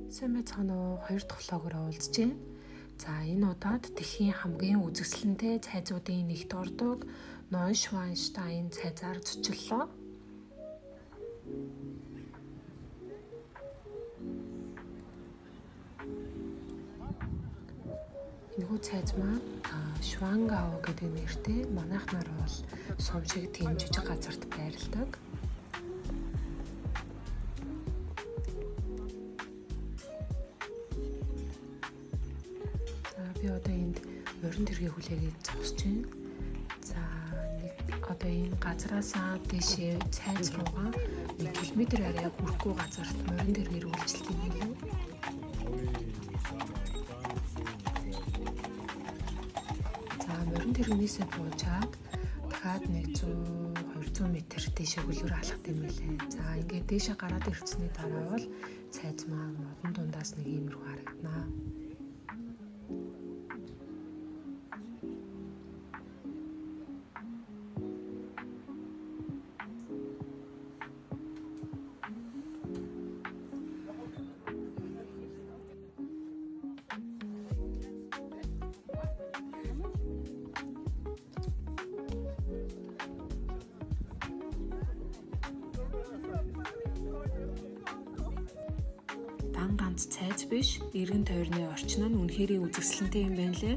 Сайн байцгаана уу? Хоёр дахь vlog-оор уулзж байна. За, энэ удаад дэлхийн хамгийн үзэсгэлэнтэй цайзуудын нэгт ордог Neuschwanstein цайзаар зочлолоо. Энэхүү цайз маань Schwangau гэдэг нэртэй манайхнаар бол сум шиг тийм жижиг газарт байрладаг. За, би одоо энд морин тэргээ хүлээгээд зогсож байна. За, нэг одоо энэ газраасаа дээшээ цайз руугаа 1 км арай хүрэхгүй газарт морин тэргээр үйлчлдэг юм билүү. За, морин тэргнээсээ буужаад дахиад нэг 100 200 м дээшээ хөлөөр алхах юм билээ. За, ингээд дээшээ гараад ирсний дараа бол цайз маань модон дундаас нэг иймэрхүү харагданаа. Дан ганц цайз биш, эргэн тойрны орчин нь үнэхээр үзэсгэлэнтэй юм байна лээ.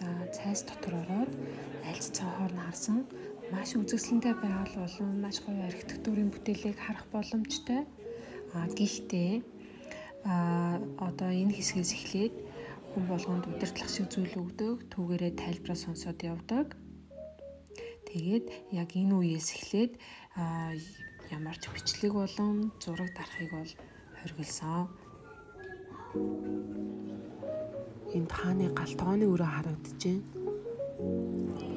За, цайз дотор ороод альц цонхоор нь харсан маш үзэсгэлэнтэй байгаль болон маш гоё архитектурын бүтээлийг харах боломжтой. А гэхдээ одоо энэ хэсгээс эхлээд хүн болгонд удирдлах шиг зүйл өгдөг, түүгээрээ тайлбараа сонсоод явдаг. Тэгээд яг энэ үеэс эхлээд ямар ч бичлэг болон зураг дарахыг бол хориглосон. Энд хааны гал тогооны өрөө харагдаж байна.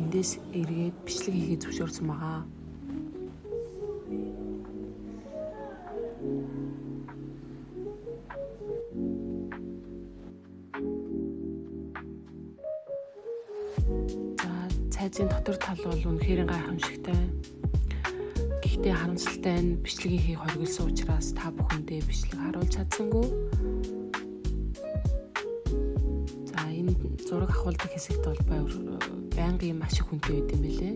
Эндээс эргээд бичлэг хийхээ зөвшөөрсөн байгаа. За, цайзын дотор тал бол үнэхээр гайхамшигтай. Гэхдээ харамсалтай нь бичлэг хийхийг хориглосон учраас та бүхэндээ бичлэг харуулж чадсангүй. За, энэ зураг авахулдаг хэсэгт бол байнгын маш их хүнтэй байд юм билээ.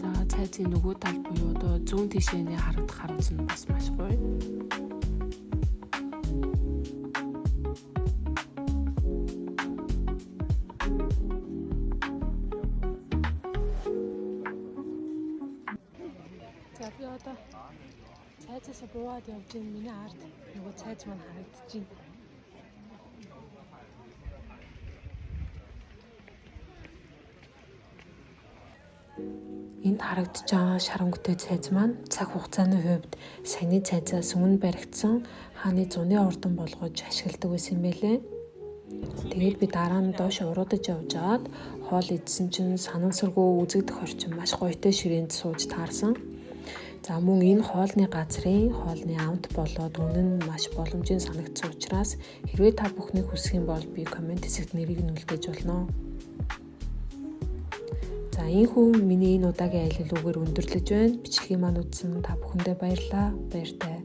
За, цайзын нөгөө тал буюу одоо зүүн тишээний харагдах харуулс нь бас маш гоё. За, би одоо цайзаасаа буугаад явж байна. Миний ард нөгөө цайз маань харагдаж байна. Энд харагдаж байгаа шар өнгөтэй цайз маань цаг хугацааны хувьд саяны цайзаас өмнө баригдсан хааны зуны ордон болгож ашигладаг байсан юм байлээ. Тэгээд би дараа нь доош уруудаж явж байгаад хоол идсэн чинь санамсаргүй үзэгдэх орчин маш гоётой ширээнд сууж таарсан. За, мөн энэ хоолны газрын хоолны амт болоод үнэн нь маш боломжийн санагдсан учраас хэрвээ та бүхний хүсэх юм бол би коммент хэсэгт нэрийг нь үлдээж болно. За, ийнхүү миний энэ удаагийн аялал үүгээр өндөрлөж байна. Бичлэгийг маань үзсэн та бүхэндээ баярлалаа. Баяртай.